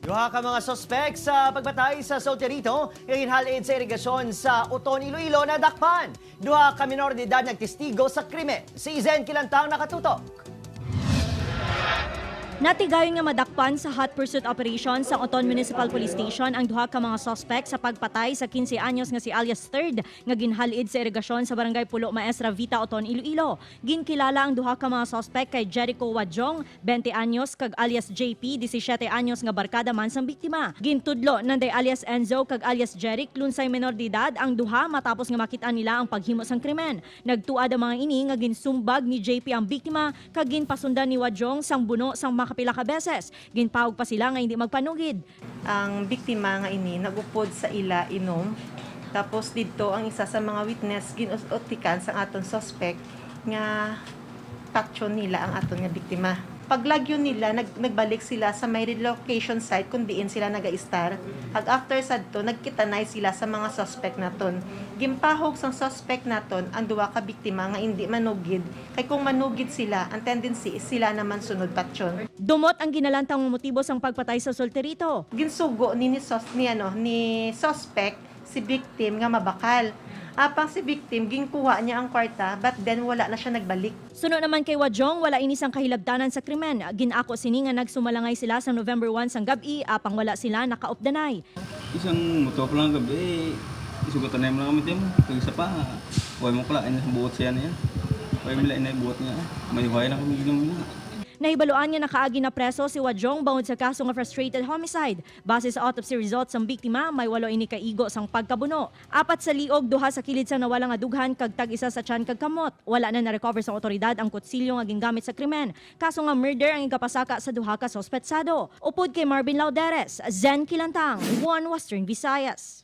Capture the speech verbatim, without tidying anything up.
Duha ka mga suspek sa pagpatay sa solterito nga ginhal-id sa irigasyon sa Oton, Iloilo, nadakpan. Duha ka menor de edad nagtestigo sa krimen. Si Zen Kilantang nakatutok. Natigayon nga madakpan sa hot pursuit operation sa Oton Municipal Police Station ang duha ka mga suspek sa pagpatay sa quince anyos nga si alias Third nga ginhal-id sa irigasyon sa Barangay Pulo Maestra Vita, Oton, Iloilo. Ginkilala ang duha ka mga suspek kay Jericho Wajong, twenty anyos, kag alias J P, disisiete anyos, nga barkada man sang biktima. Gintudlo nanday alias Enzo kag alias Jeric, lunsay menor de edad ang duha matapos nga makit-an nila ang paghimo sang krimen. Nagtuad ang mga ini nga ginsumbag ni J P ang biktima kag ginpasundan ni Wajong sang buno sang makapila ka beses. Ginpahog pa sila nga hindi magpanugid. Ang biktima nga ini nag-upod sa ila inom. Tapos didto ang isa sa mga witness gin-utikan sang aton suspect nga patyon nila ang aton nga biktima. Paglagyo nila, nag-, nagbalik sila sa may relocation site kung diin sila nagaistar. Kag after sadto, nagkitanay sila sa mga suspect naton. Ginpahog sang suspect naton ang duha ka biktima nga indi manugid, kay kung manugid sila, ang tendency is sila naman sunod patyon. Dumot ang ginalantaw nga motibo sang pagpatay sa solterito. Ginsugo ni, ni, sus-, ni, ano, ni suspect si victim nga mabakal. Apang si victim, ginkuha niya ang kwarta, but then wala na siya nagbalik. Suno naman kay Wajong, wala ini sang kahilabtanan sa krimen. Gin-ako sini nga nagsumalangay sila sa November one sang gab-i, apang wala sila nakaupdanay. Isang motor pa lang gab-i, isugatan na mo lang kami, Tim. Kag isa pa, way mo pala, ay buot siya niya. Way mo lang, ay buot niya. May huway na kami, ginoo. Nahibaluan nga nakaagi na preso si Wajong bangod sa kaso nga frustrated homicide. Base sa autopsy results sang biktima, may walo ini ka igo sang pagkabuno. Apat sa liog, duha sa kilid sang nawala nga dughan, kag tag-isa sa tiyan kag kamot. Wala na na-recover sang awtoridad ang kutsilyo nga gingamit sa krimen. Kaso nga murder ang igapasaka sa duha ka suspetsado. Upod kay Marvin Lauderes, Zen Kilantang, One Western Visayas.